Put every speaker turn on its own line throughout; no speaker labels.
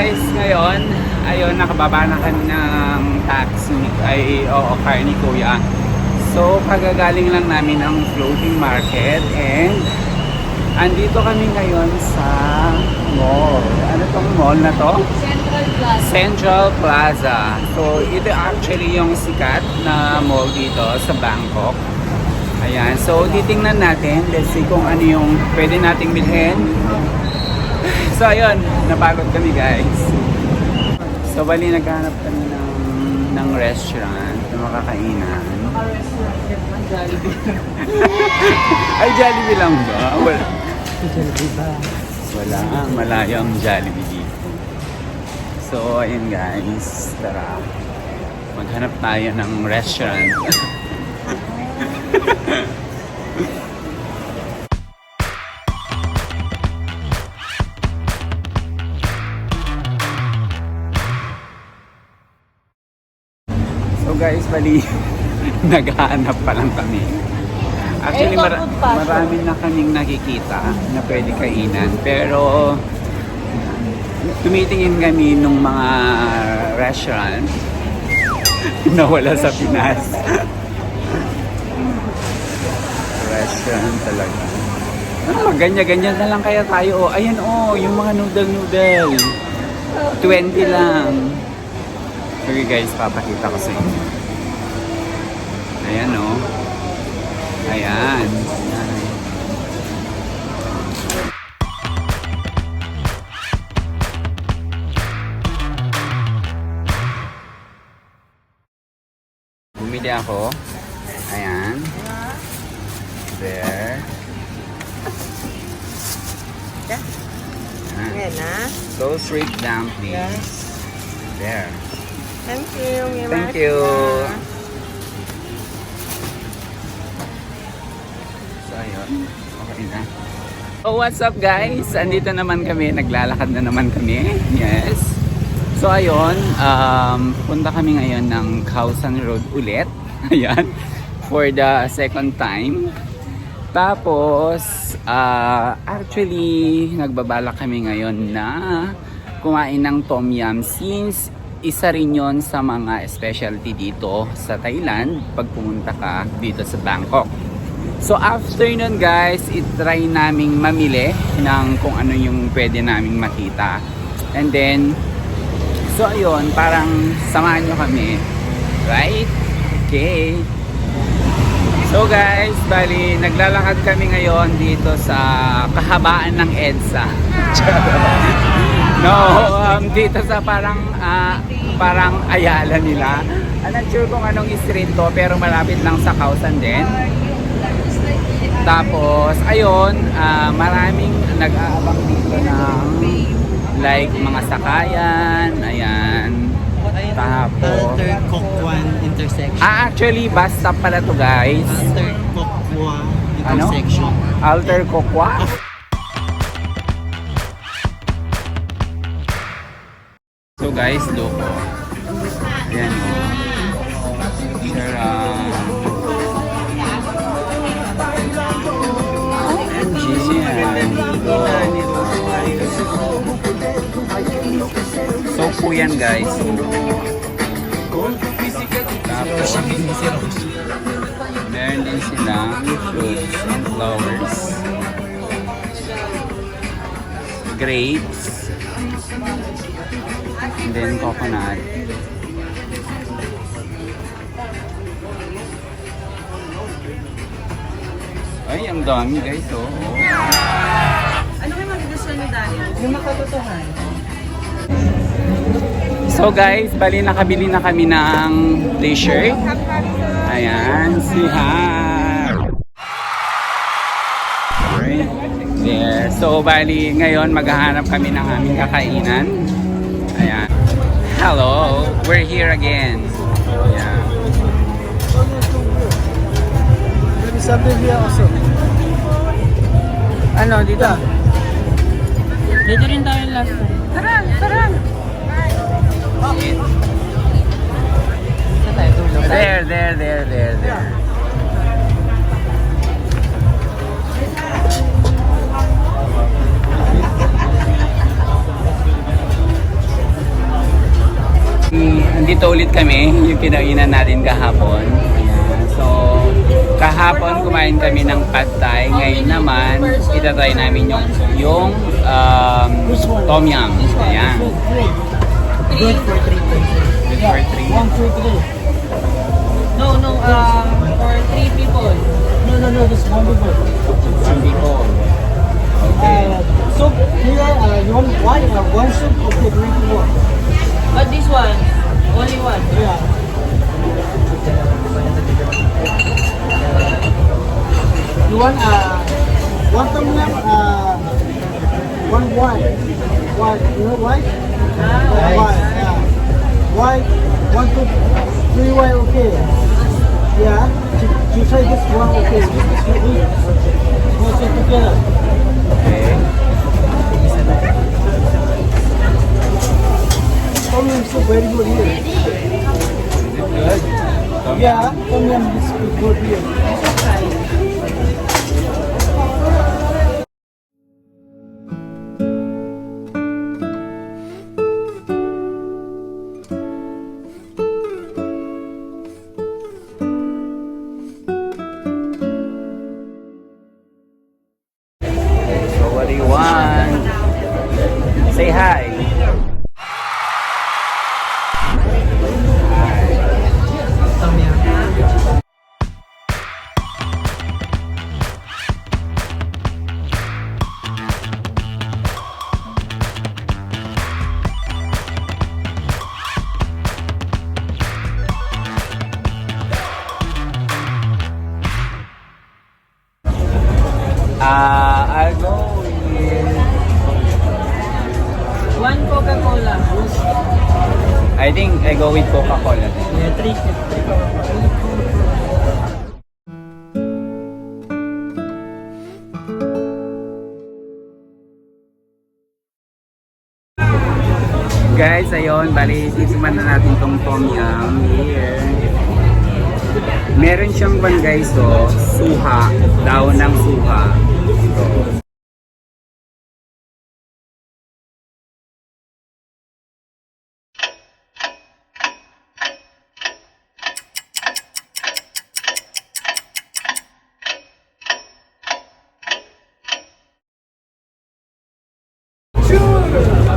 guys, ngayon, ayun, nakababa na kami ng taxi, car ni Kuya. So, kagagaling lang namin ang floating market and andito kami ngayon sa mall. Ano tong mall na to?
Central Plaza.
Central Plaza. So, ito actually yung sikat na mall dito sa Bangkok. Ayan. So, titingnan natin. Let's see kung ano yung pwede nating bilhin. So, ayun. Napagod kami, guys. So, bali naghanap kami ng restaurant na makakainan.
Restaurant, Jollibee.
Ay, Jollibee lang ba? Wala.
Jollibee ba?
Wala. Malayo ang Jollibee dito. So, ayun guys. Tara. Maghanap tayo ng restaurant. So guys, bali naghahanap pa lang kami. Actually, marami na kaming nakikita na pwede kainan. Pero tumitingin kami nung mga restaurant na wala sa Pinas. Restaurant talaga. Ano, ganyan-ganyan na lang kaya tayo. Oh, ayan yung mga noodle. 20 lang. Okay guys, papakita ko sa inyo. Ayan Ayan. Bumili ako. Ayan. There.
Ayan na.
Those rich dumplings.
Yes.
There.
Thank you.
Thank you. So, ayun. Okay na. So, what's up guys? Andito naman kami. Naglalakad na naman kami. Yes. So, ayun. Punta kami ngayon ng Khao San Road ulit. Ayan. For the second time. Tapos, actually, nagbabalak kami ngayon na kumain ng Tom Yum since isa rin yon sa mga specialty dito sa Thailand pag pumunta ka dito sa Bangkok. So after nun guys, itry naming mamili ng kung ano yung pwede naming makita. And then, so ayun, parang samahan nyo kami. Right? Okay. So guys, bali naglalakad kami ngayon dito sa kahabaan ng EDSA. No, dito sa parang Ayala nila. I'm not sure kung anong street to, pero malapit lang sa Kausan din. Tapos, ayun, maraming nag-aabang dito ng like mga sakayan, ayan. Tapos,
Alter Kokwan intersection.
actually, bus stop pala to guys.
Alter Kokwa intersection.
Alter Kokwa? So guys, loko. Ayan So po yan guys. Tapos meron din silang fruits and flowers, grapes, and then coconut. Ay, ang dami guys,
Ano kayo mag-gusto nyo dahil? Yung makatotohan.
So guys, bali nakabili na kami ng t-shirt. Ayan, si right there. So bali ngayon maghahanap kami ng aming kakainan. Ayan. Hello, we're here again. Yeah. Ano dito?
Dito rin tayo last time. Tara!
There. Dito ulit kami, yung kinainan natin kahapon. Ayan. So, kahapon kumain kami ng pad thai. Ngayon naman, itatry namin yung tom yum. Ayan.
Good for 3 persons.
Good for 3.
1, 2, 3. No, for 3 people.
No, just 1 people.
Some people. Okay.
Soup here, you want one soup? Okay, 3 people.
But this one, only one.
Yeah. You want one tom yum, one white. White, you know white? White, yeah. White, 1, 2, 3 white, okay. Yeah. You try this one, okay. Let's sit together.
Okay.
Tom yum soup very good here.
Is it good? Tom yum?
Yeah, tom yum is good here.
So what do you want? Say hi.
Tom yum.
I'll go with...
1 Coca-Cola.
I think I go with Coca-Cola.
Yeah, 350.
Guys, ayun, bali, titikman na natin tong tom yum here. Meron siyang ban guys, so, suha, daon ng suha.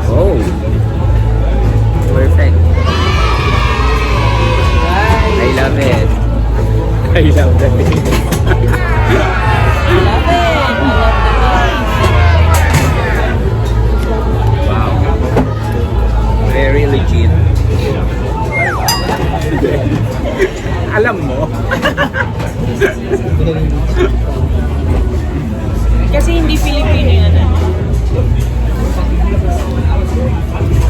So, oh, perfect. I love it. I love the taste.
I love it.
Wow. Very legit. Alam mo?
Kasi hindi Filipino yan.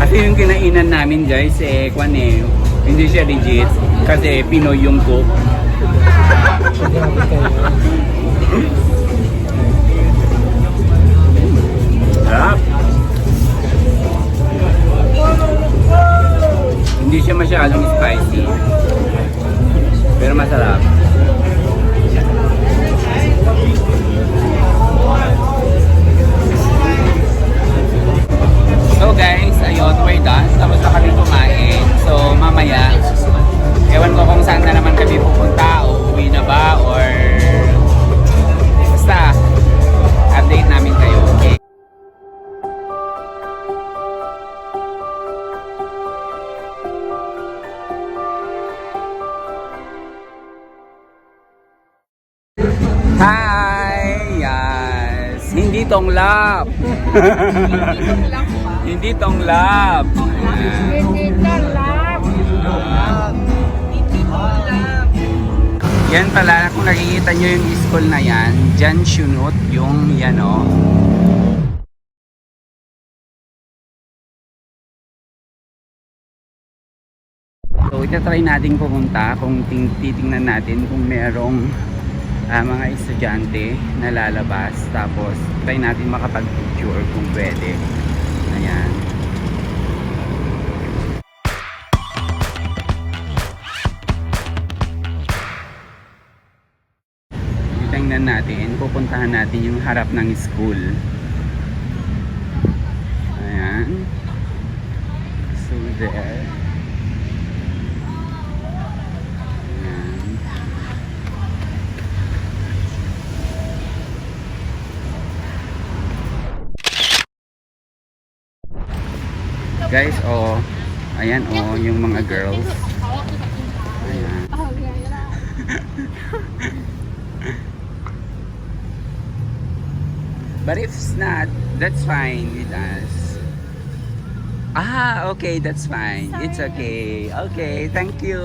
Kasi yung kinainan namin guys, kwan hindi siya legit. Kasi Pinoy yung cook. Sarap. Hindi siya masyadong spicy. Pero masarap. So guys, ayun, we're done. Tapos na kami kumain. So mamaya, ewan ko kung saan na naman kami pupunta o uwi na ba or basta update namin kayo, okay? Hi! Yes! Hindi tonglap! Hindi tonglap! Yan pala, kung nakikita nyo yung school na yan, dyan syunot yung yan o. So itatry natin pumunta kung titingnan natin kung merong mga estudyante na lalabas, tapos try natin makapag-picture kung pwede. Ayan. Tingnan natin, pupuntahan natin yung harap ng school. Ayan. So there. Guys, oh. Ayan, oh, yung mga girls. Ayan. But if it's not, that's fine with us. Ah, okay, that's fine. It's okay. Okay, thank you.